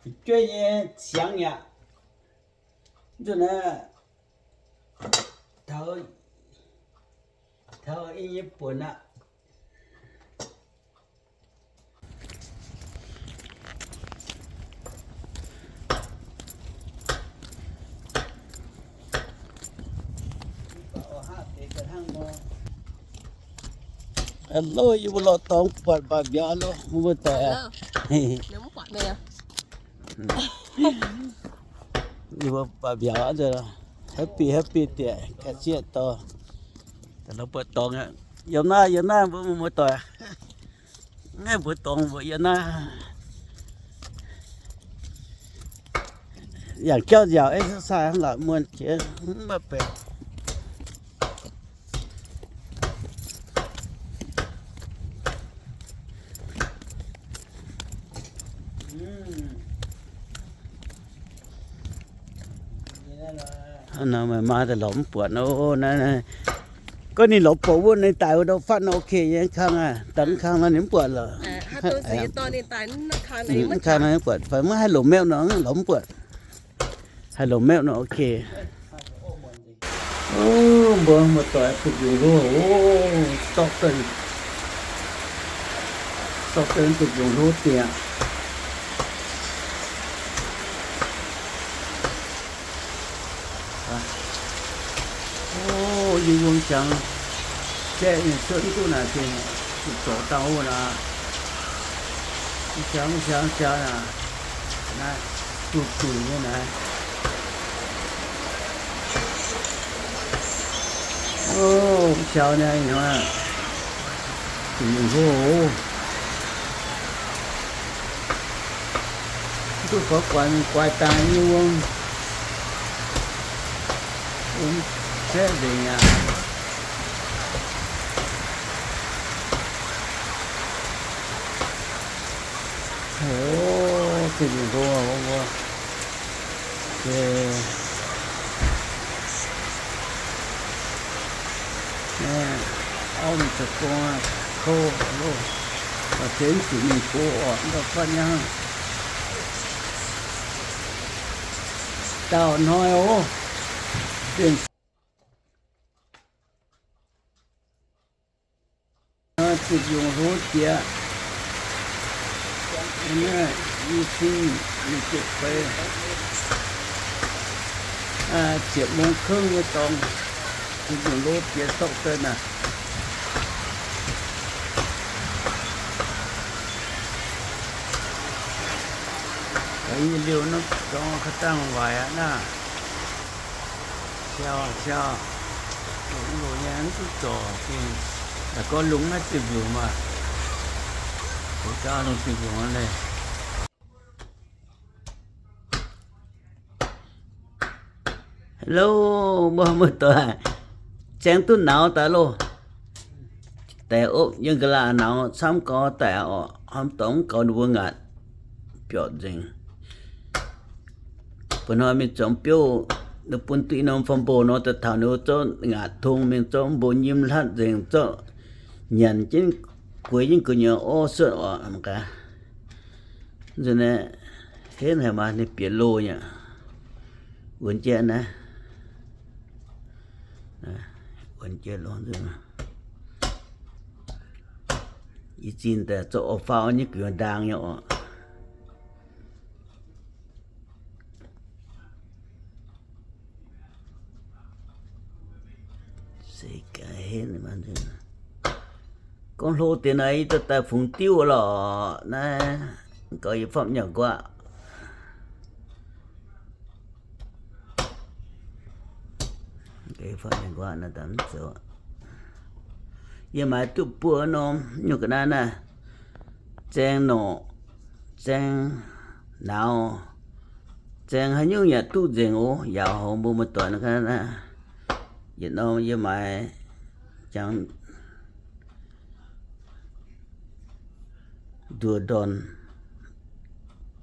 Jueiv nyei ciangv yaac nzunc naaiv taux, taux i nyei buonc aqv. Hello, yie mbuo lorh dorngx buatc baac mbiauz lo, mbuo mbuo doic aqv. Yie mbuo baac mbiauz, happy happy diex, ga'sieqv dorh. Lorz buatc dorngx aqv. Yiem naaiv, yiem naaiv mbuo mbuo doic. Naaiv mbuo dorngx mbuo yiem naaiv. Yangh jauv nziaauc exercise hnangv lorqc, muonh jiex mv maaih baeqc. Hnangv nor maaih maa daaih lorz mv buatc nor, naaiv, naaiv. Gorngv ninh lorz buatc wuov ninh daic wuov ndau fatv nor, ok nyei, kang aqv, dangx kang nor ninh mv buatc lorqc. Mv kang nor ninh mv buatc, fai maiv haih longc mapv nor lorz mv buatc. Haih longc mapv nor, ok. Mbuo muoz-doic duqv yungz hlo, Stockton, Stockton duqv yungz hlo diex. Yie wuom jangx, jaeqv ninh cuotv mv duqv naaic, zuqc zorc dangh wuov naaic. Mv jangx, mv jangx, jangx naaic, naaiv, duqv zuqc nyei naaiv. Mv jangx naaiv, duqv yungz hlo oc. Mv duqv gorngv guaix mingh guaix daaih nyei wuom, wuom caeqv nzengc aqv. Oc, duqv yungz hlo mbuo. Auv mingh zoux gong aqv, kouv loh. Baac se mv zuqc mingh go orqc, mv baac fatv nyei hnangv. Dauh hnoi oc. Zuqc yungz hlo jiex. Yie cin, yie ziepc feix, ziepc mungz kungx wuov dorngx, zuqc yungz hlo jiex Stockton naaic. Yie liuz naaiv dorngx ka'dangh waaic aqv naaiv. Siau, siau. Longx loz nyei mv duqv zorc, la'gorngv lungh naaiv ziepc yungz maah. Gox jauv lungh ziepc yungz aqv naaiv. Hello, mbuo muoz-doic, zaeng duqv nauz daaih loh. Daix opv yiem ga'laah nauz camv gau daaih oc, hnamv dorngx mv gaux ninh mbuo ngaatc biorqc nzengc. Ba'hnoi mingh zuangx biouv, ninh bun duqv i norm fam mbo nor, daaih taux ninh mbuo zorqv ngaatc tong mingh zorqv mbo nyim hlatv nzengc, zorqv nyanc jienv gueix jienv gu'nyuoz orv suotv oc mangc gaax. Nzunc naaiv henv haic maah, ninh bieqc loh nyei. Wuonx jienv naaiv, wuonx jienv loh nzunc. Ih zinh daaih zorqv orv faaux nyei gu'nyuoz ndaang nyei oc. Se gaax henv maah. Gorngv hlo deix naaiv yie dorh daaih fungx diuv lorqc. Naaiv gaux yie fapv nyanc nquaqv. Yie maaiz duqv buo norm nyungc ga'naaiv naaiv, zaeng norqc, zaeng nauz, zaeng haaix nyungc yaac duqv nzengc oc. Yaauc houx mbuo muoz-doic naaiv, yietc norm yie maaiz jangx nduoh ndorn,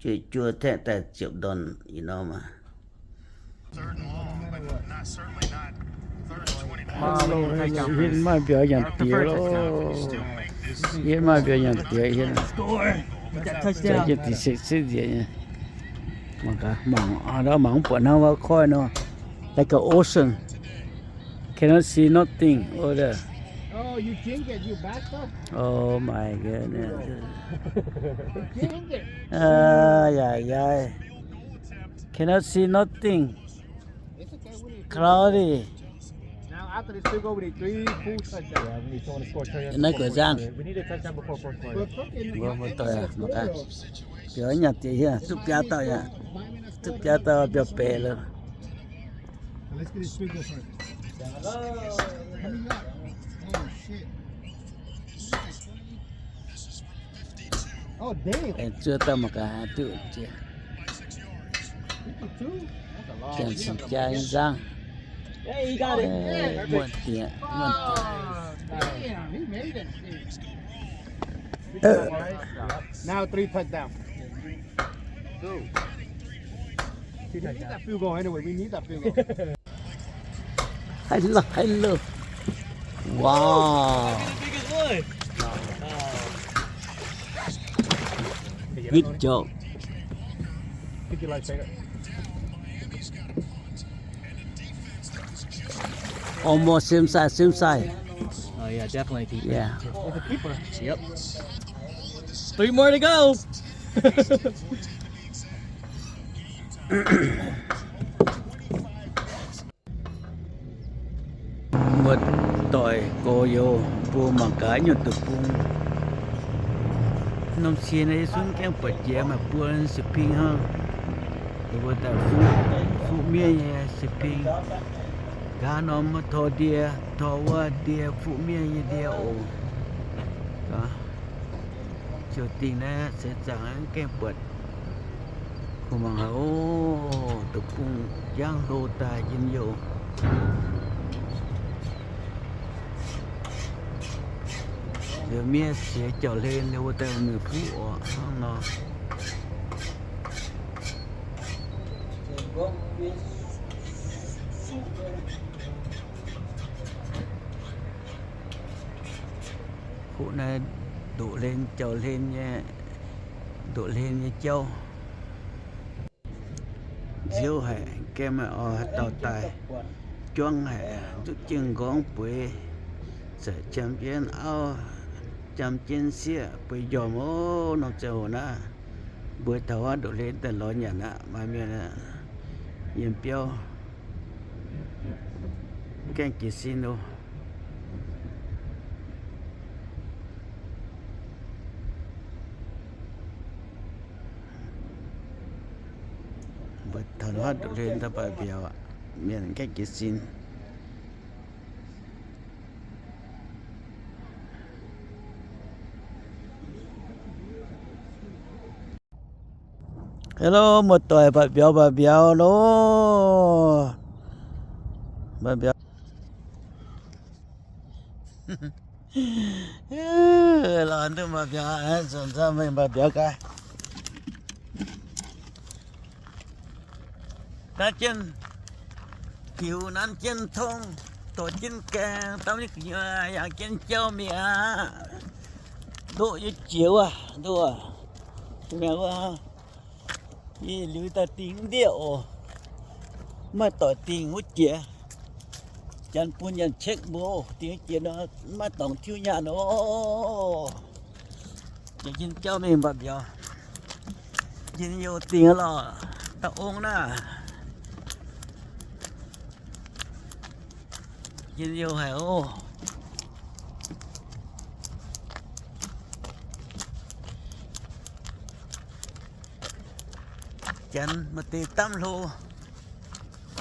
juov juov taeqv daaih ziepc ndorn yietc norm aqv. Hienv maaih mbiauz nyanc diex loh. Hienv maaih mbiauz nyanc diex hienv. Jaax jienv dix six nziex nyei. Mangc gaax, mangc, mangc mv buatc hnangv wuov koiv nor. Like an ocean. Cannot see nothing over there. Oh, you jinx it, you bastard. Oh my goodness. You jinx it. Aa, yaac yaac. Cannot see nothing. It's okay, we need to Cloudy. Now, after this field goal, we need three full touchdowns. Yeah, we need someone to score a touchdown. Naaiv guoqv zaangv. We need a touchdown before fourth quarter. Mbuo, mbuo doic aqv, mangc gaax. Biaux nyanc diex hieh, duqv biaa dauh yaac, duqv biaa dauh biaux beic loh. Let's get this field goal first. Oh, shit. Aengx zuov dauh mangc gaax duqv jiex. Janx cingx jaa nyei nzangv. Muonh diex, muonh diex. Now three touchdown. We need that field goal anyway. We need that field goal. Hello, hello. Wow. Good job. Almost same size, same size. Oh yeah, definitely. Yeah. It's a keeper. Yep. Three more to go. Muoz-doic gorx-youz mbuo mangc gaax nyungc deic-bung. Norm cie naaiv yie zungv gaengh buatc jiex maaih buo siping hnangv. Ninh mbuo daaih fuqv miev nyei siping. Nqa'haav norm maiv tor ndie, tor wuov ndie, fuqv miev nyei ndie oc. Ziouc dingh naaiv seix zaangc gaengh buatc. Kuh mangc haic oc, deic-bung jangv hlo daaih njien-youh. Liuz miev siex jauv-hlen liuz wuov daaih mingh fuqv oc hnangv nor. Kuv naaiv ndoqv hlen jauv-hlen nyei, ndoqv hlen nyei jauv. Nziouv haic, gaengh maaih oix haaix dauh daaih. Juangv haic, nzuqv jienv nqorngv bueix, za'gengh jam jienv auv, jam jienv sieqv bueix njormh oc. Norm ziangh hoc naaiv mbuo taux wuov ndoqv hlen daaih lorz nyanc aqv. Maaih mienh yiem biauv gaengh jiez sin oc. Mbuo taux wuov ndoqv hlen daaih mbatc mbiauz, mienh gaengh jiez sin. Hello, muoz-doic, mbatc mbiauz, mbatc mbiauz loh. Mbatc mbiauz. Lorz duqv mbatc mbiauz, nzunc nzunc mingh mbatc mbiauz gaax. Nanv jienv diux, nanv jienv tong, dorh jienv gaeng, dapv nyei gu'nyuoz yangh jienv jauv mingh aqv. Ndoqv nyei jiex wuov, ndoqv. Yie liuz daaih dingh ndiev oc. Maaih doic dingh wuov jiex. Janx bun nyanc cekv mbuo dingh wuov jiex nor, maiv dorngx tiuv nyaanh oc. Jiex njien jauv mingh mbatc mbiauz. Njien-youh dingh lorqc, da'ong naaiv. Njien-youh haic oc. Janx maaih deix damv hlo,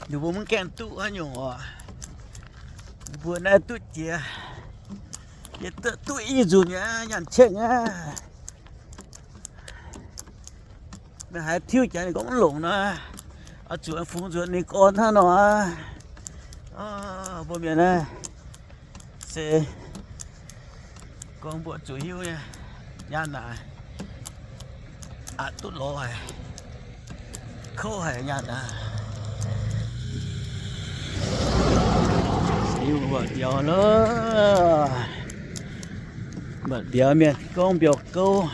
ninh mbuo mv gaengh duqv haaix nyungc oc. Mbuo naaiv duqv jiex, yie duqv i nzunc nyei nyanc cekv aqv. Meih haiz tiuv jaax ninh gorngv mv longc nor, oix zuqc fungx nzuonx ninh gorn hnangv nor aqv. Mbuo mienh naaiv se gorngv mbuo zuqc hiuv nyei, nyaanh naaic aqc duqv lorz haic, kouv haic nyaanh naaic. Mbatc mbiauz loh, mbatc mbiauz mienh gorngv mbiauz gouv,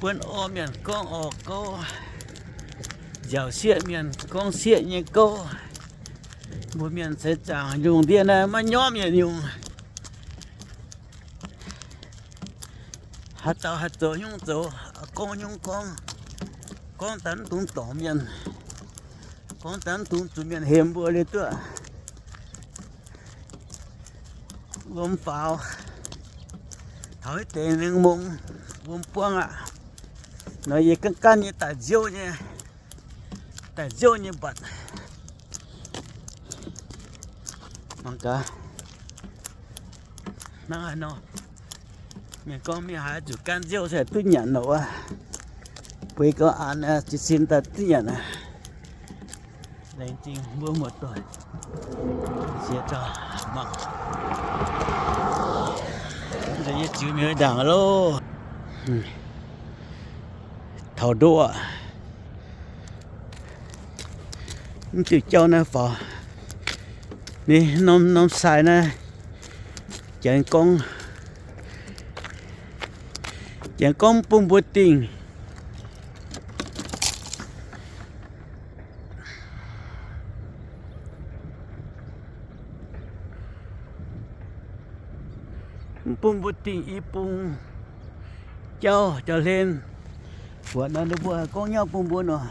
buonv orv mienh gorngv orv gouv. Nziaauc sieqv mienh gorngv sieqv nyei gouv, mbuo mienh seix zaangc lungh ndiev naaiv maiv nyormv yietc nyungc. Haaix dauh haih zoux nyungc zoux, gorngv nyungc gorngv, gorngv daaih mv dungx dorngc mienh, gorngv daaih mv dungx zuqc mienh hemx mbuo liuz duqv wuom faaux. Taux ih deix mingh mungz wuom buangv aqv. Nor yie gaanv gaanv nyei daaih nziouv nyei, daaih nziouv nyei mbatc. Mangc gaax. Hnangv haaix nor, mienh gorngv mienh haaix zuqc gaanv nziouv se duqv nyanc nor wuov. Bun gorngv an jiez sin daaih duqv nyanc aqv. Laengz zingh mbuo muoz-doic siex zaux mangc. Nzunc yie ziux mingh ndaangc loh. Taux ndoqv aqv. Mv diuh jauv naaiv faaux, ninh norm norm sai naaiv, janx gorngv, janx gorngv mv bun mbuo dingh. Mv bun mbuo dingh i bung jauv, jauv-hlen. Buatc nor ninh mbuo gorngv nyauv bun mbuo nor,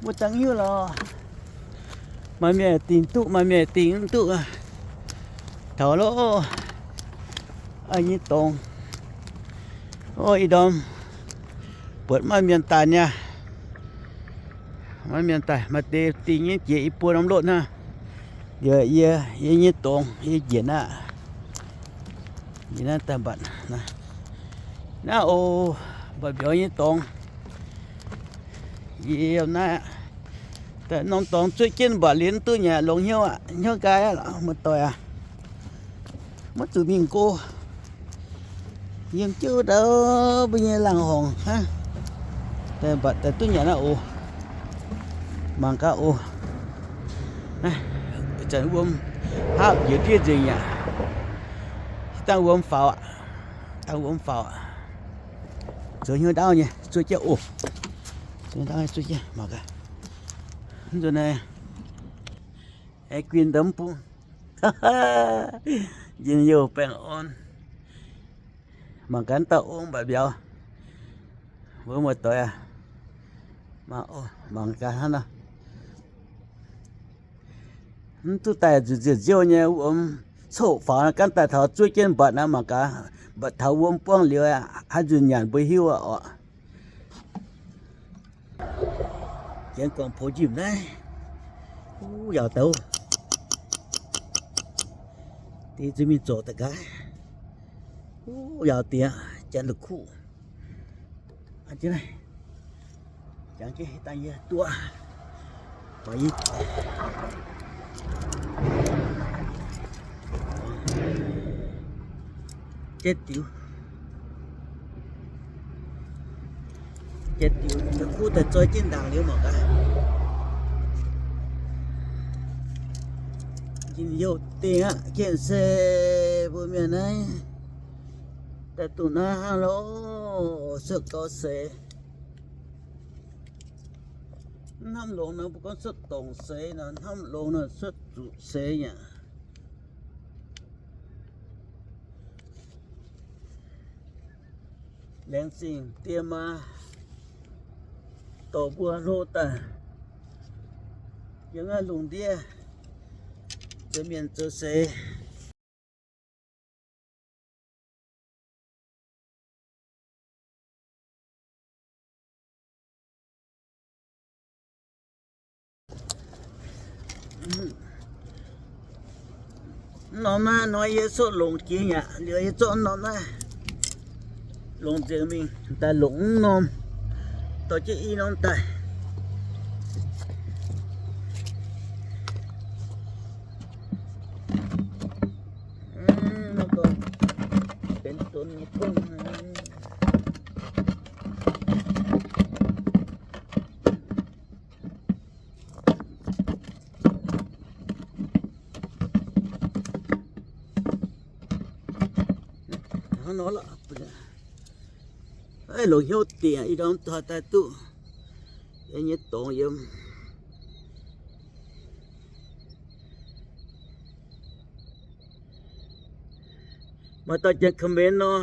mbuo dangh hiuv lorqc. Maaih mienh dingh duqv, maaih mienh dingh mv duqv. Taux loh, nyei dorngx. O, ih ndorm buatc maaih mienh daaih niaa. Maaih mienh daaih, maaih deix dingh nyei jiex i buo norm lotv hnangv. Liuz yie, yie nyei dorngx yie njiec aqv. Yie naaiv daaih mbatc naaiv oc, mbatc mbiauz nyei dorngx. Yie yiem naaiv aqv. Daaih norm dorngx zuov jienv mbatc liuz mv duqv nyanc, longx hnyouv aqv, hnyouv nqaai aqv, muoz-doic aac. Maiv zuqc mingh go. Yiem jienv wuov dauh mbuo nyei laangh horngc hnangv. Daaih mbatc daaih duqv nyanc aqv oc. Mangc gaax oc. Naaiv zanc wuom hapv njiec ndiev nzengc aqv. Dangh wuom faaux aqv. Dangh wuom faaux aqv. Zoux hnyouv ndaauv nyei zuov jienv oc. Zoux hnyouv ndaauv nyei zuov jienv mangc gaax. Mv nzunc naaiv aengx guin ndau mv bung. Njien-youh baengh orn. Mangc gaax dauh ong mbatc mbiauz. Mbuo muoz-doic aac, mangc gaax hnangv nor. Mv duqv daaih nzuqc nziouv nziouv nyei wuom coqv faaux, gaanv daaih taux zuov jienv mbatc naaiv mangc gaax, mbatc taux wuom buangv liuz, haaix nzunc nyanc mbuo hiuv aqv oc. Janx guangc poux njimv naaiv, uv, yaauc douv. Deix zuqc mingh zorc da'gaav. Uv, yaauc diex, janx la'kuqv. Jangx jienv dangh yie duqv. Jaiv diux, jaiv diux, la'kuqv daaih zoi jienv ndaangc liuz mangc gaax. Njien-youh dingh aqv, gengh se mbuo mienh naaiv daaih dongh naaiv hnangv loh, cuotv gau seix. Hnamv longx nor mbuo gorngv cuotv dongc seix nor, hnamv longx nor cuotv zuqc seix nyei. Laengz zingh die maa dorh mbuo hlo daaih yiem naaiv lungh ndiev zoux mienh zoux seix. Mv norm naaiv nor yie cuotv longc jiex yaac liuz yie zorqv mv norm naaiv longc nzengc mingh daaih longc mv norm, dorh jienv i norm daaih. Benx donx nyei gong. Hnangv nor lorqc. Longc hnyouv dingc ih ndorm taux daaih duqv nyei dorngx yiem. Maaih dauh janx comment nor,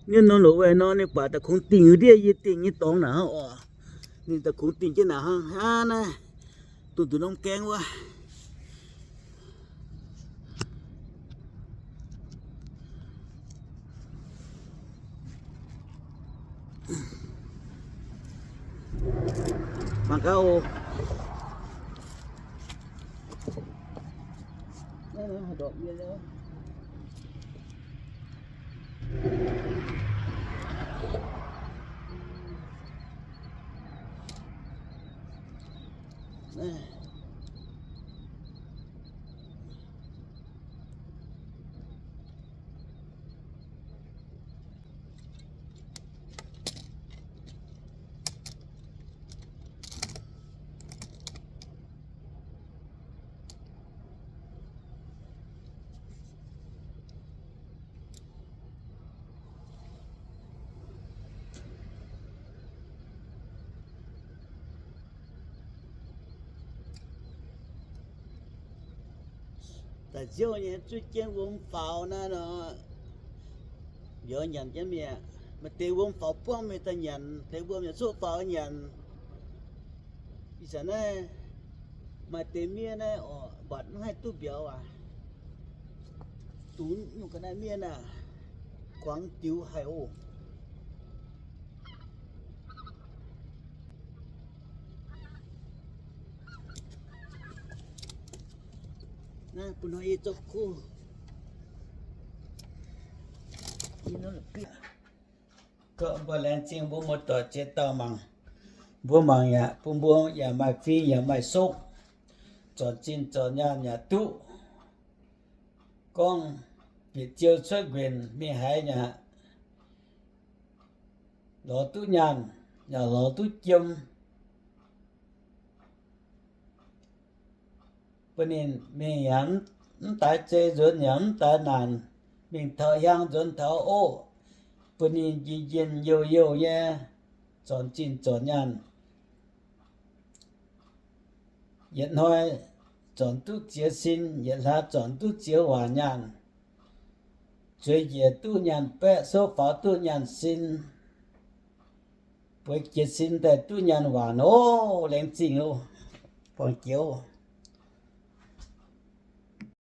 ninh nor loc waaic nor, ninh baac da'kungx dingh ndiev yie dingh nyei dorngx naaic hnangv oc. Ninh da'kungx dingh jienv naaic hnangv hnangv naaiv, dongh nduqc norm gaeng wuov. Mangc gaax oc. Da'ziouv nyei zuov jienv wuom faaux naaiv nor, mbiauz nyanc jienv mi'aqv. Maaih deix wuom faaux buangv mingh daaih nyanc, deix wuom yaac zuqv faaux nyanc. Ih zanc naaiv maaih deix miev naaiv oc, mbatc mv haih duqv mbiauz aac. Dunx nyungc ga'naaiv miev naaic, kuangx diux haic oc. Naaiv bun hnoi yie zorqv kuv. Gorqv mbuo laengz zingh mbuo muoz-doic ziex dauh mangc. Mbuo mangc yaac bun mbuo yaac maaih fing yaac maaih sokv, zornc zinh zornc nyaanh yaac duqv. Gorngv bieqc ziou cuotv nquenh mingh haaix yaac lorz duqv nyaanh, yaac lorz duqv jiem. Bun ninh mingh yaac mv daaih zei, nzuonx yaac mv daaih naanc, mingh taux hiaang nzuonx taux oqv, bun ninh njien-njien youh youh nyei, zornc zinh zornc nyaanh. Yietc hnoi zornc duqv ziex sin, yietc hlaax zornc duqv ziex waac nyaanh. Zueiz njiec duqv nyaanh baeqv, souv faaux duqv nyaanh sin, bueix jiex sin daaih duqv nyaanh waac oc. Laengz zingh oc. Buangh jiex oc.